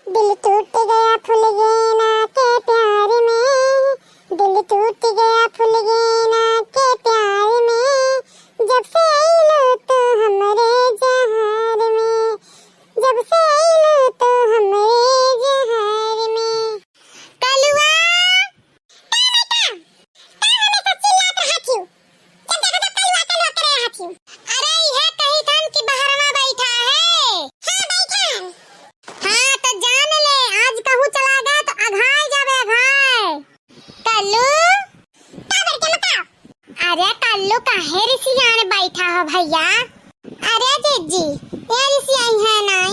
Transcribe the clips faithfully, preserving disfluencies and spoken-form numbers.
दिल टूट गया फुलगेना के प्यार में, दिल टूट गया फुलगेना के प्यार में, जब से आइलू तू हमरे जहार में, जब से आइलू तू हमरे जहार में। कलुआ! का बेटा? का हमेशा चिल्लात रहत हियो? जब देखो तब कलुआ, कलुआ करे रहत हियो। अरे, इहे कहित हन कि बहरवा बैठा है। हाँ, बैठा हन। हाँ, तो जान ले, आज कहूँ चला गया तो अघाय जाबे, अघाय। कल्लू? का बेटा, बताओ। अरे कल्लू, काहे रिसियान बैठा हो भैया? अरे जीजी, ये रिसियाई है नाई,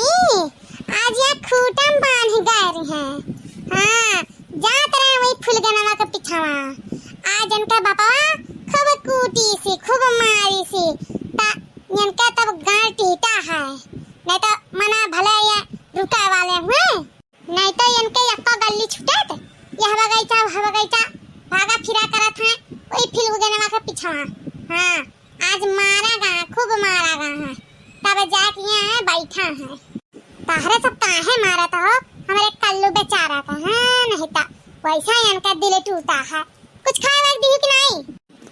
आज ये खूंटा में बांध गए हैं। हाँ, जात रहे वही फुलगेनवा के पिछवा। आज इनका बापवा खूब कूटी सी, खूब मारी सी, ता इनका तब गांड टीटा है, नहीं तो मना भले ये रुका वाले हुए। नहीं तो इनके यक्को गल्ली छूटत, यह बगैचा, वह बगैचा, भागा फिरा करत हैं, वही फुलगेनवा के पिछवा। हाँ, आज मारा गा, खूब मारा गा है, तब जाके यहाँ बैठा है। तहरे सब काहे मारत हो, हमरे कल्लू बेचारा का, हाँ, नहीं तो वैसा इनका दिल टूटा है। कुछ खाए वाए दिहू कि नहीं?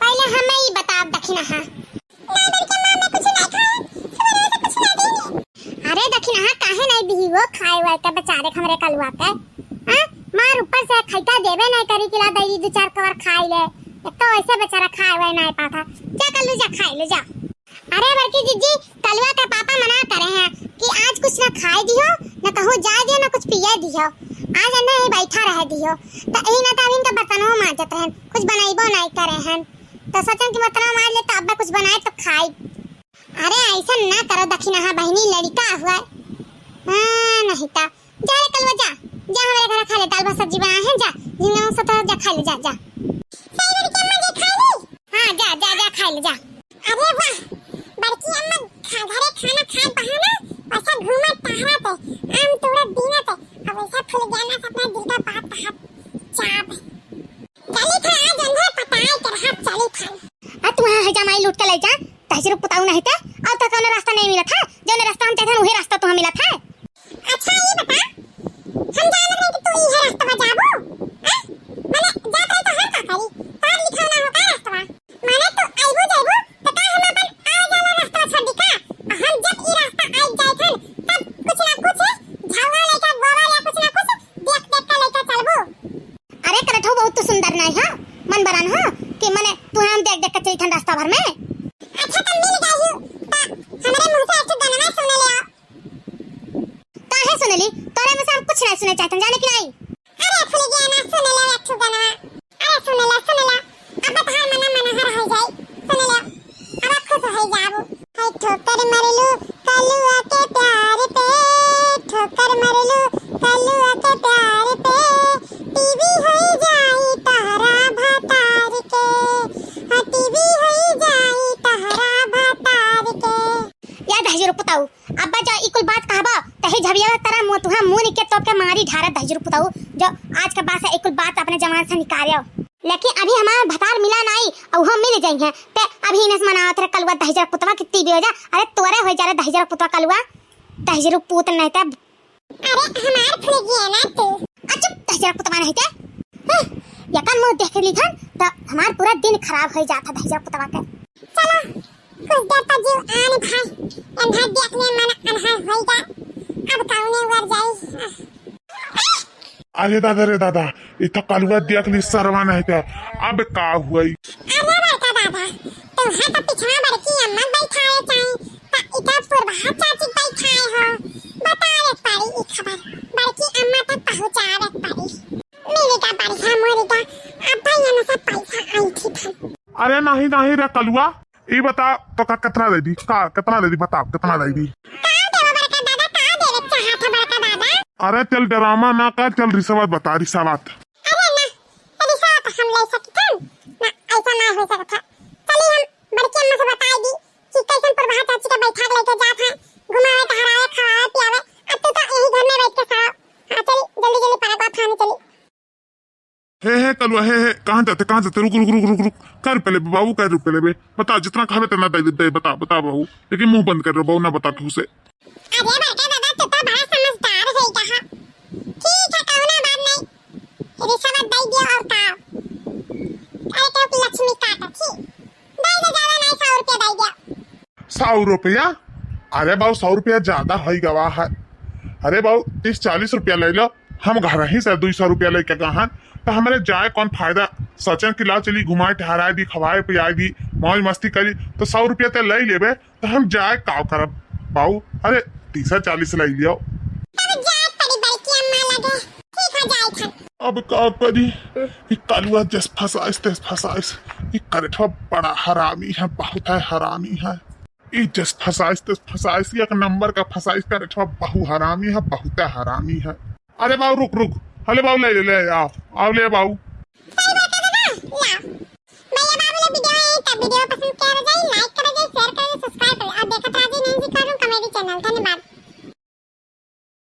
पहले हमें ही बताओ दखिनहा। ना बड़के माँ, मैं कुछ नहीं खाए, सुबह से कुछ नहीं देंगे। अरे दखिनहा, काहे नहीं दिही वो खाए वाए का बेचारे के, हमरे कलुआ के? हाँ? मार ऊपर से खैता देबे नहीं करी कि ला दैरी दो चार कवर खाई ले। एक तो वैसे बेचारा खाए वाए नहीं पाता। जा कल्लू जा, खाई ले जा। अरे बड़की जीजी, कलुआ के पापा मना करे हैं कि आज कुछ ना खाए दियो, ना कहूँ जाए दियो, ना कुछ पिए दियो। आज ना ही बैठा रह दियो। तो यही ना तो अभी इनका बर्तनों मांजत रहन, कुछ बनाइबो नहीं करे हैं। तो सोचन कि बर्तनों मांज ले तो अब कुछ बनाए तो खाई। अरे ऐसा ना करो दखिनहा बहिनी, लड़का हुआ। हाँ, नहीं तो जा रे कलुआ, जा, जा हमरे घर खा ले, दाल भात सब्जी बनाए हैं, जा, झिंगा उंगा सब जा, खा ले, जा, जा। सही बड़की अम्मा जी, खा ली? हाँ, जा, जा, जा, खा ले, जा। अरे वाह, बड़की अम्मा खा, घरे खाना खाए बहाना, ऐसा घूमत टहरत, आम तोड़त बीनत, अब ऐसा फुलगेना से अपना दिल का बात कहत चाप। चली था, आज अंधर पटाए के रहा, चली था। आ तू हाँ है जमाई लूट के ले जा, तहजरू पुताऊ नहीं ते, और तो कौनो रास्ता नहीं मिलत है, जौन रास्ता हम चाहते हैं वही रास्ता तुहाँ मिलत है। अच्छा, ये बता, हम जानत रहे कि तू इहे रास्ता जाबू? हैं? माने, जात रहे तो हम का करी? पढ़ लिखल ना हो का रास्ता? माने, तू आइबू जाइबू, तो का हम अपन आवे जाला रास्ता छोड़ दी का? आ हम जब ई रास्ता आइ जाइत हन, तब कुछ ना कुछ झावा लेके, गोबर या कुछ ना कुछ देख देख के लेके चलबू। अरे, करठऊ बहुत तो सुंदर नहीं है, मन बरन हो, कि मने तू हम देख देख के चली थन रास्ता भर में। अच्छा, तो मिल गई, तो हमरे मुंह से एक ठो गनवा सुन ले आओ। काहे सुनली? तोरे में से हम कुछ नहीं सुने चाहतन, जाने कि नहीं? अरे फुलगेना, सुन ले एक ठो गनवा। अरे सुन ले, सुन ले। अब तहार मना मनहर हो जाई। सुन ले। अब खुश हो जाबू। है ठोकर मरलू कलुआ के प्यार पे, ठोकर मरलू कलुआ के प्यार पे, टीवी हो जाई तहरा भतार के, हाँ, टीवी हो जाई तहरा भतार के। या दहिजरू पुताऊ, अब्बा जा ई कुल बात कहबा, तही झबियावा तरह मुँह तुहा मुँह निके तोप के मारी ढारा दहिजरू पुताऊ, जो आज का बाद से ई कुल बात अपने जबान से निकार्यो। लेकिन अभी हमार भतार मिला नाई, अउ उहो मिल जइहें। ते अभी इनस मनावत रहे कलुआ दहिजर पुतवा कित्ती भी हो जा। अरे तोरे हो जा रे दहिजर पुतवा कलुआ, दहिजरू पूत नहीं ते। अरे हमार फुलगेना तू। आ चुप, दहिजर पुतवा नहीं ते। हं, यकन मुँह देख लीथन त हमार पूरा दिन खराब हो जाता दहिजर पुतवा के। चलो, कुछ देर तक जीव आन भाई, एन्हा देख ले मन अन्हार होई गा। अब कौने उबर जाई? अरे दादा रे दादा, ई तो कलुआ देख ली सरवा नहीं था, अब का हुई? अरे बड़का दादा, तुम्हें तो पिछवा बड़की अम्मा बैठाए चाही, त इधर पुरबहा चाची बैठाए हो। बतावे पड़ी ई खबर, बड़की अम्मा तक पहुँचावे पड़ी। मिलेगा बढ़िया मुर्गा, अब भैया में से पैसा आई थी था। अरे नहीं नहीं रे कलुआ, ई बता, तो का कितना दे दी? का कितना दे दी? बता, कितना दे दी? का देबो बड़का दादा, का देवे चाहत है बड़का दादा? अरे चल ड्रामा ना कर, चल रिश्वत बता, रिश्वत। अरे ना, रिश्वत हम ले सकत हन ना, ऐसा ना हो सकत है। चली हम बड़की अम्मा से बताई दी कि कैसन प्रभा चाची के बैठा के लेके जात है, घुमावे टहरावे, खवावे पियावे। अब तू तो यही घर में बैठ के खाओ। हाँ चली, जल्दी जल्दी पड़क बात खाने चली। हे, हे, कलुआ, हे, हे, कहाँ जाते, कहाँ जाते? रुक, रुक, रुक, रुक, रुक। कै रुपया लेबे बाबू, कै रुपया लेबे? बता, जितना कहबे, तना दे, दे, बता, बता बाबू। लेकिन मुँह बंद कर रहो बाबू, ना बता केहू से। अरे बड़का दादा, तू तो बड़ा समझदार है कहा। सौ रुपया? अरे बाऊ, सौ रुपया ज्यादा होइ गवा है। अरे बाऊ, तीस चालीस रुपया लइ लो, हम घरही से दुइ सौ रुपया लइके गहन, त हमरे जाए कौन फायदा? सचिन के ला चली, घुमाए टहराए दी, खवाए पियाए दी, मौज मस्ती करी, त सौ रुपया त लइ लेबे, त हम जाए का करब बाऊ? अरे, तीस चालीस लइ लियो। तब जाए पड़ी बड़की अम्मा लगे। ठीक है, जाए था। अब का करी? ई कलुआ जस फसाइस तस फसाइस। ई करेठवा बड़ा हरामी है, बहुत है हरामी है। ई जस फसाइस तस फसाइस, एक नंबर का फसाइस करेठवा, बहु हरामी है, बहुत हरामी है। अरे बाऊ, रुक रुक, अरे बाऊ, ले ले, ले आओ, आओ ले बाऊ। सही बात है दादा, लाओ। भैया बाबू लोग, video है, तब video पसंद किया रह जाए, like करा जाए, share करा जाए, subscribe करा जाए। आप देखत रह जाए नैन्सी कार्टून comedy channel। धन्यवाद।